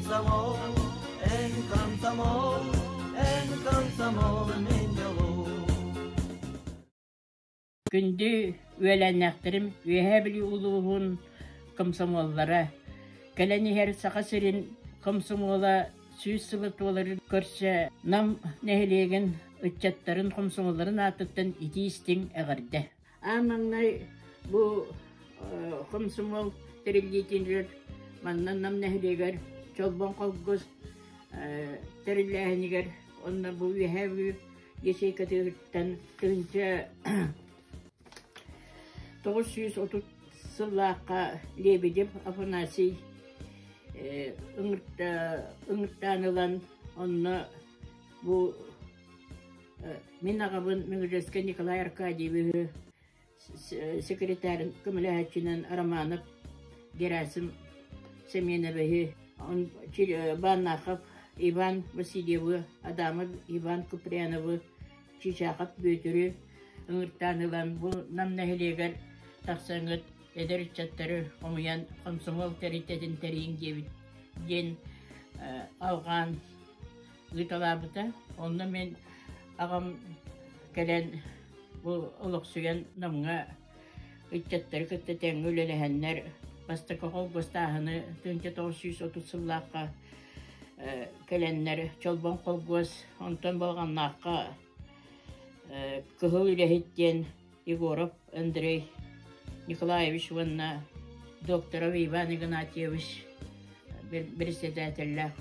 Комсомол, эн комсомол, эн комсомол, мин дьолум. Күндү үөлээннээхтэрим Үөһээ Бүлүү улууһун комсомоллара, кэлэн иһэр Саха сирин комсомола 100 сылы туоларын көрсө Нам нэһилиэгин ыччаттарын комсомолларын аатыттан итии-истиҥ эҕэрдэ! Аан маҥнай бу комсомол тэриллиитигэр манна Нам нэһилиэгэр Чолбон холкуос тэриллээһинигэр уонна бу Үөһээ Бүлүү ячейкатыттан 1930 сыллаахха Лебедев Афанасий ыҥыртаан ылан онно бу мин аҕабын Миҥилэскэ Николай Аркадьевиһы секретарь көмөлөһөөччүнэн Романов Герасим Семеновиһы, Баннахов Иван Васильевы, Адамов Иван Куприяновы, Чичахов Бүөтүрү ыҥыртаан ылан бу Нам нэһилиэгэр тахсаҥҥыт эдэр ыччаттары хомуйан комсомол тэрилтэтин тэрийиҥ диэбит диэн алҕаан ыыталаабыта. Онно мин аҕам кэлэн бу олохсуйан Намҥа ыччаттары кытта тэҥҥэ үлэлэһэннэр бастакы холкуостааһыны 1930 сыллаахха кэлэннэр Чолбон холкуос, онтон Балаҕаннаахха Кыһыл үлэһит диэн Егоров Андрей Николаевич уонна Докторов Иван Игнатьевич председателлээх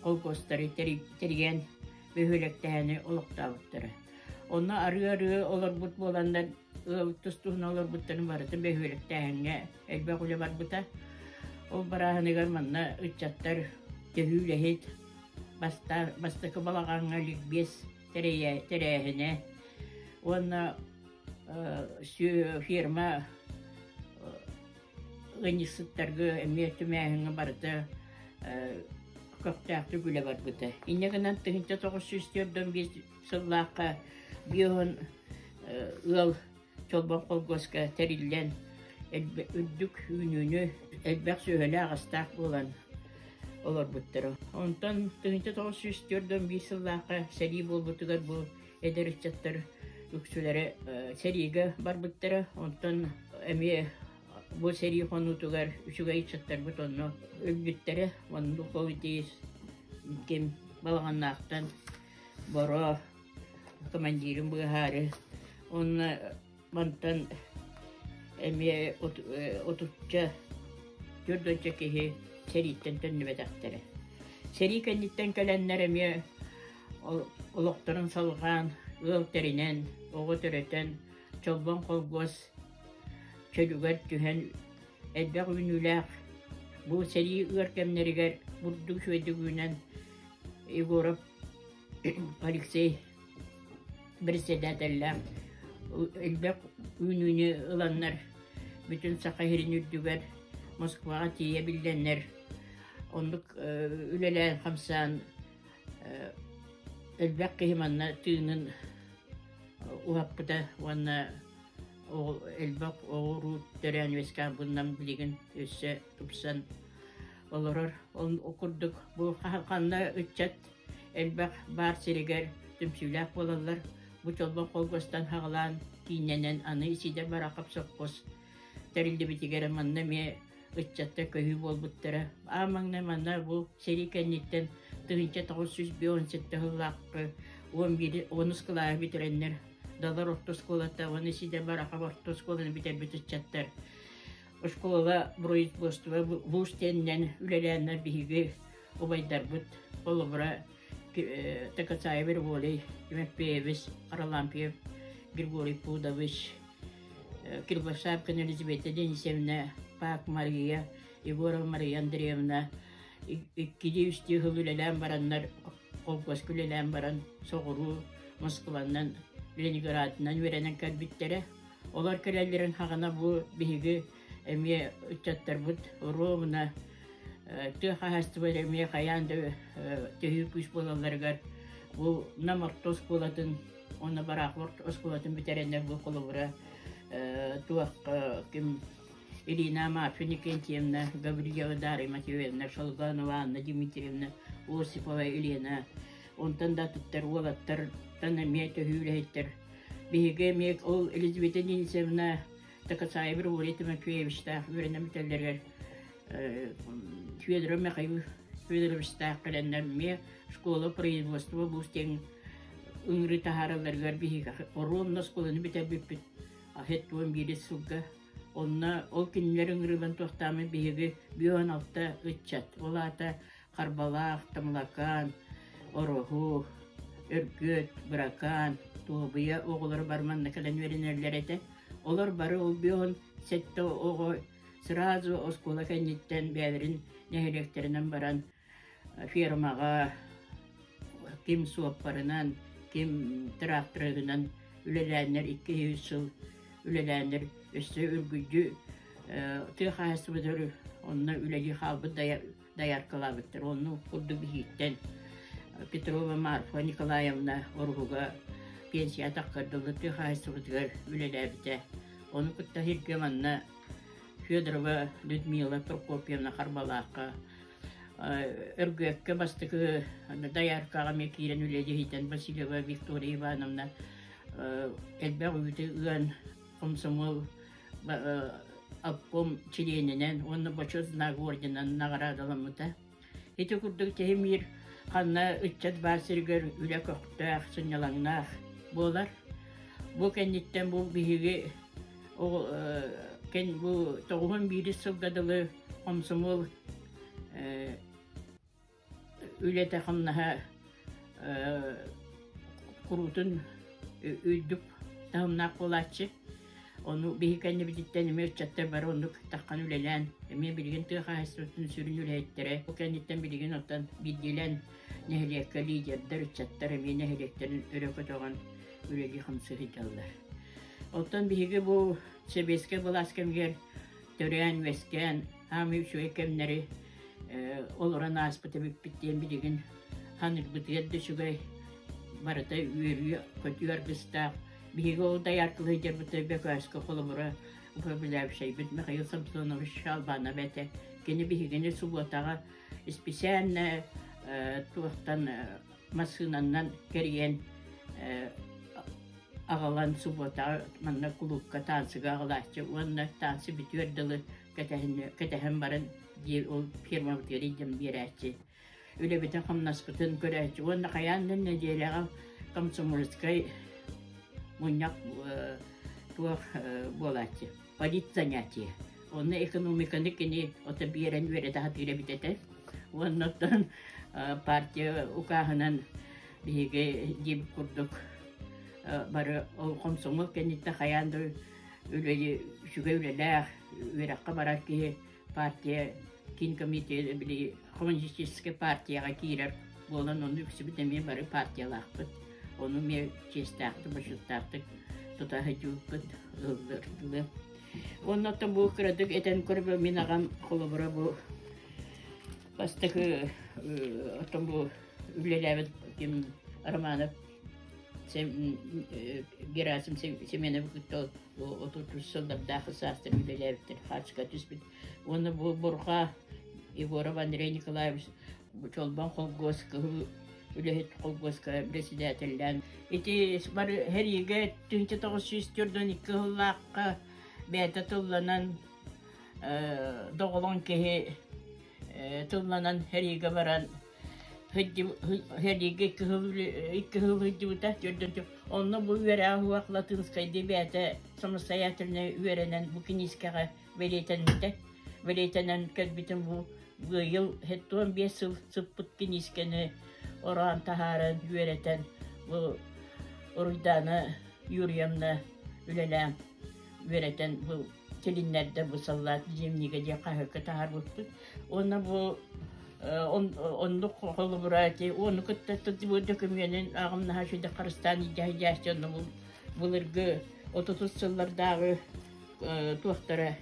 холкуостары тэрийэн бөһүөлэктэһэни олохтообуттара. Онно арыы-арыы олорбут буоланнар ыал тус-туһунан олорбуттарын барытын бөһүөлэктээһиҥҥэ элбэх үлэ барбыта. Ол барааһыныгар манна ыччаттар төһүү үлэһит бастакы балаҕаҥҥа ликбез тэрээһинэ уонна фирма ыанньыксыттарга эмиэ түмээһиҥҥэ барыта көхтөөхтүк үлэ барбыта. Инньэ гынан 1945 сыллаахха биоһун ыал Чолбон холкуоска тэриллэн үрдүк үүнүүнү элбэх сүөһүлээх-астаах буолан олорбуттара. Онтон 1941 сыллаахха сэрии буолбутугар бу эдэр ыччаттар үксүлэрэ сэриигэ барбыттара. Онтон эмиэ бу сэрии хонуутугар үчүгэй ыччаттарбыт онно өлбүттэрэ. Оннук ол ити ким Балаҕаннаахтан Боро командирын быыһаары уонна мантан эмиэ отучча түөрт киһи сэрииттэн төннүбэтэхтэрэ. Сэрии кэнниттэн кэлэннэр эмиэ олохторун салҕаан, ыал тэринэн, оҕо төрөтөн, Чолбон холкуос чөлүгэр түһэн элбэх үүнүүлээх бу сэрии ыар кэмнэригэр бурдук үчүгэйдик үүнэн Егоров Алексей председателлээх элбэх үүнүүнү ыланнар бүтүн Саха сирин үрдүгэр Москваҕа тиийэ биллэннэр оннук үлэлээн-хамсаан элбэх киһи манна тыынын уһаппыта уонна элбэх оҕо-уруу төрөөн үөскээн буннан билигин өссө тупсан олорор. Ол курдук бу ханна ыччат элбэх баар сиригэр түмсүүлээх буолаллар. Бу Чолбон холкуостан хаҕалаан кииннэнэн аны Исидор Барахов сопхуос тэриллибитигэр манна эмиэ ыччаттар көһүү буолбуттара. Аан маҥнай манна бу сэрии кэнниттэн 1957 сыллаахха 11 онус кылааһы бүтэрэннэр Далар орто оскуолата уонна Исидор Барахов орто оскуоланы бүтэрбит ыччаттар Оскуола производство вуз диэнинэн үлэлээннэр биһиги убайдарбыт холобура Такацаев Григорий Тимофеевич, Харлампьев Григорий Пудович, Кривошапкина Елизавета Денисовна, Пак Мария, Егорова Мария Андреевна иккилии-үстүү сыл үлэлээн бараннар холкуоска үлэлээн баран соҕуруу Москванан, Ленинградынан үөрэнэн кэлбиттэрэ. Олор кэлэллэрин хаҕына бу биһиги эмиэ ыччаттарбыт оруобуна тыа хаһаайыстыбата эмиэ хайаан да төһүү күүс буолалларыгар бу Нам орто оскуолатын уонна Бараахов оскуолатын бүтэрэннэр бу холобура туох ким Ирина Марфа Никентьевна, Гаврильева Дарья Матвеевна, Шолганова Анна Дмитриевна, Осипова Елена, онтон да атыттар уолаттартан эмиэ төһүү үлэһиттэр. Биһиги эмиэ ол Елизавета Денисовна Такасаева Григорий Тимофеевичтаах үөрэнэн бүтэллэригэр Федоров Михаил Федоровичтаах кэлэннэр эмиэ школа производства вуз диэн ыҥырыы таһааралларыгар биһиги оруобуна оскуоланы бүтэрбиппит 71 сылга. Онно ол кинилэр ыҥырыыларын туохтааммыт биһиги 56 ыччат, ол аата Харбалаах, Тамалакаан, Ороһу, Өргүөт, Быракаан, Туобуйа оҕолоро бары манна кэлэн үөрэнэллэр этэ. Олор бары ол 57 оҕо сразу оскуола кэнниттэн бэйэлэрин нэһилиэктэринэн баран фермаҕа ким суоппарынан, ким тракторынан үлэлээннэр 2-3 сыл үлэлээннэр өссө үргүдьү тыа хаһаайыстыбатыгар онно үлэлии хаалбыт дояркалаабыттар. Онну курдук биһииттэн Петрова Марфа Николаевна Оруһуга пенсия таххардылы тыа хаһаайыстыбатыгар үлэлээбитэ. Ону кытта сиргэ манна Федорова Людмила Прокопьевна Харбалаахха Өргүөккэ бастакы дояркаҕа эмиэ киирэн үлэлиһитэн Васильева Виктория Ивановна элбэх үүтү ыан комсомол обком чилиэнинэн уонна Бочуот знак орденынан наҕараадаламмыта. Ити курдук Тиһимиир ханна ыччат баар сиригэр үлэ көхтөөх, сынньалаҥнаах буолар. Бу кэнниттэн бу биһиги бу 91 сылга дылы хомсомуол үлэтэ-хамнаһа куруутун үрдүк таһымнаах буолааччы. Ону биһи кэннибититтэн эмиэ ыччаттар бары оннук таххан үлэлээн, эмиэ билигин тыа хаһаайыстыбатын сүрүн үлэһиттэрэ. Бу кэнниттэн билигин оттон биирдиилээн нэһилиэккэ лидердэр, ыччаттар эмиэ нэһилиэктэрин өрө көтөҕөн үлэлии-хамсыы сылдьаллар. Оттон биһиги бу сэбиэскэй былаас кэмигэр төрөөн-үөскээн, аамый үчүгэй кэмнэри олорон ааспыт эбиппит диэн билигин саныырбытыгар да үчүгэй, барыта үөрүү-көтүү аргыстаах. Биһиги ол дайааркалыы сылдьарбыт Бөкөөскө холобура управляющайбыт Михаил Самсонович Шалбанов этэ. Кини биһигини субуотаҕа исписээннэ туохтан массыынаннан кэрийэн аҕалан субуотаҕа манна кулуупка таансыга аҕалааччы уонна таансы бүтүөр дылы кэтэһэн баран дии ол фирмабытыгар илдьэн биэрээччи. Үлэбитин-хамнаспытын көрөөччү уонна хайаан да нэдиэлэҕэ комсомольскай мунньах туох буолааччы политзанятие. Онно экономиканы кини ото биэрэн үөрэтэ сатыыр эбит этэ. Уонна оттон партия укааһынан биһиги диэбит курдук бары ол хомсомуол кэнниттэн хайаан да үлэли үчүгэй үлэлээх үөрэххэ барар киһи партия киин комитет били коммунистическай партияҕа киирэр буолан ону үксүбүт эмиэ бары партиялаахпыт. Ону эмиэ чиэстээхтик, бочуоттаахтык тута сылдьыбыппыт ыллырдылы. Уонна оттон бу кыратык этэн көрбө мин аҕам холобура бу бастакы оттон бу үлэлээбит ким Романов Герасим Семенов кытта 33 сыллардаах саастар үлэлээбиттэр хаачыка түспүт. Уонна бу Бурха Егоров Андрей Николаевич Чолбон холкуос кыһыл үлэһит холкуоска председателлээн ити бары сэриигэ 1942 сыллаахха бэйэтэ тылланан доҕолоҥ киһи тылланан сэриигэ баран сэриигэ икки сыл сылдьыбыта онно бу үөрэҕэ суох латынскайдыы бэйэтэ самостоятельно үөрэнэн бу киниискэҕэ бэлиэтэммитэ бэлиэтэнэн кэлбитим бу быйыл 75 сыл сыппыт киниискэни ороон таһааран үөрэтэн бу Уруйдаана Юрьевна үлэлээн үөрэтэн бу тилиннэрдэ бу саллаат дневнигэ диэн хаһыакка таһаарбыппыт. Уонна бу оннук холобура ити уону кытта бу дөкүмүөнүн аҕам наһаа үчүгэй харыстаан илдьэ сылдьааччы онно бу былыргы 30 сыллардааҕы туохтара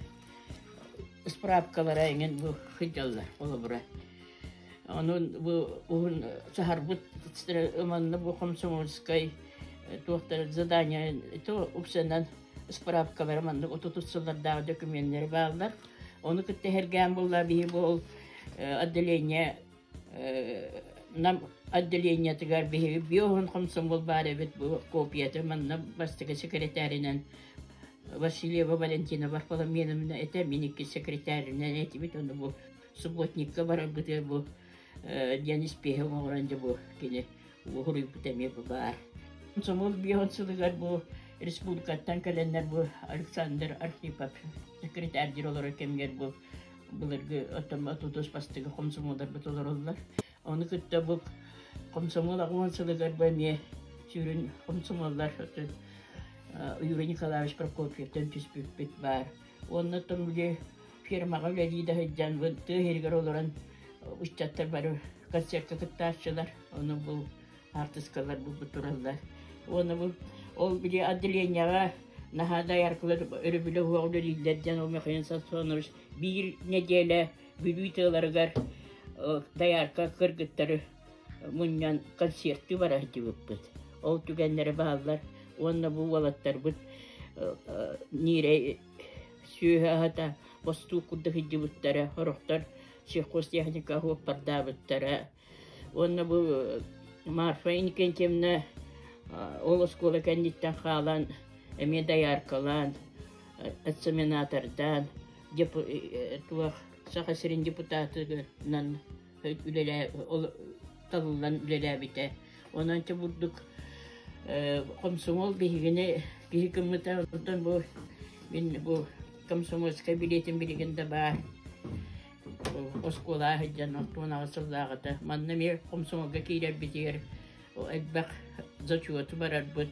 справкалара эҥин бу сылдьаллар холобура. Онон бу уһун саһарбыт манна бу комсомольскай туохтар задание то упсанан справкалара маннык 30 сыллардаах докуменнары бааллар. Ону кытта эһэргээн булла биһи бу отделение Нам отделениетыгар биһиги биоһун комсомол баар эбит бу копията манна бастакы секретаринэн Васильева Валентина Варфоломеевна этэ мин икки секретаринэн этибит ону бу субботникка барарбытыгар бу диэн испиэһэ оҥорон дьэ бу кини уһуруйбут эмиэ бу баар. Комсомол биоһун сылыгар бу республикаттан кэлэннэр бу Александр Архипов секретарь олорор кэмигэр бу былыргы оттон отутус бастакы хомсомуолларбыт олороллор. Ону кытта бу хомсомуол аҕыс сылыгар бу эмиэ сүрүн хомсомуоллар Юрий Николаевич Прокопьевтан түспүппүт баар. Уонна оттон били фермаҕа үлэлии да сылдьан тыа иһигэр олорон ыччаттар бары концертка кыттааччылар. Ону бу хаартыскалар бу тураллар. Уонна бу ол били отделениеҕа наһаа да айаркылар өрөбүлэ уһуох үлэлииллэр диэн ол Михаил Самсонович биир нэдиэлэ Бүлүү тыаларыгар доярка кыргыттары мунньан концертыы бара сылдьыбыппыт. Ол түгэннэрэ бааллар уонна бу уолаттарбыт Ниирэй сүөһү аһата бостуук курдук сылдьыбыттара, сорохтор сельхозтехника уоппардаабыттара. Уонна бу Марфа Иннокентьевна ол оскуола кэнниттэн хаалан эмиэ дояркалаан, экзаменатордаан, туох Саха сирин депутатынан талыллан үлэлээбитэ. Онон ити бурдук комсомол биһигини киһи гыммыта, онтон бу мин бу комсомольскай билиэтим билигин да баар. Оскуолаҕа сылдьан 18 сыллааҕыта манна эмиэ комсомолга киирэрбитигэр элбэх зачету барарбыт,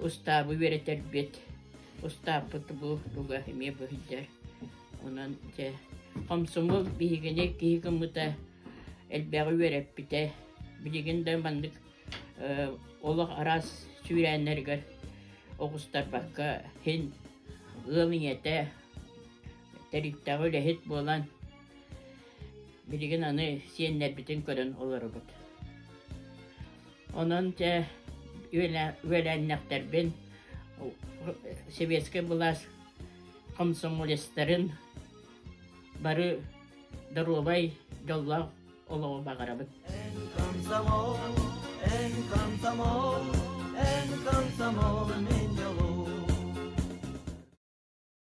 устаабы үөрэтэрбит, устааппыт бу туга эмиэ бу сылдьар. Онон дьэ комсомол биһигини киһи гыммыта элбэҕи үөрэппитэ. Билигин да маннык олох араас сүүрээннэригэр оҕустарбакка син ыал ийэтэ Тэрилтэҕэ үлэһит буолан, билигин аны сиэннэрбитин көрөн олоробут. Онон дьэ үөлээннэхтэрбин сэбиэскэй былаас комсомолецтарын бары доруобай, дьоллоох олоҕу баҕарабыт. Эн комсомол, эн комсомол, эн комсомол мин.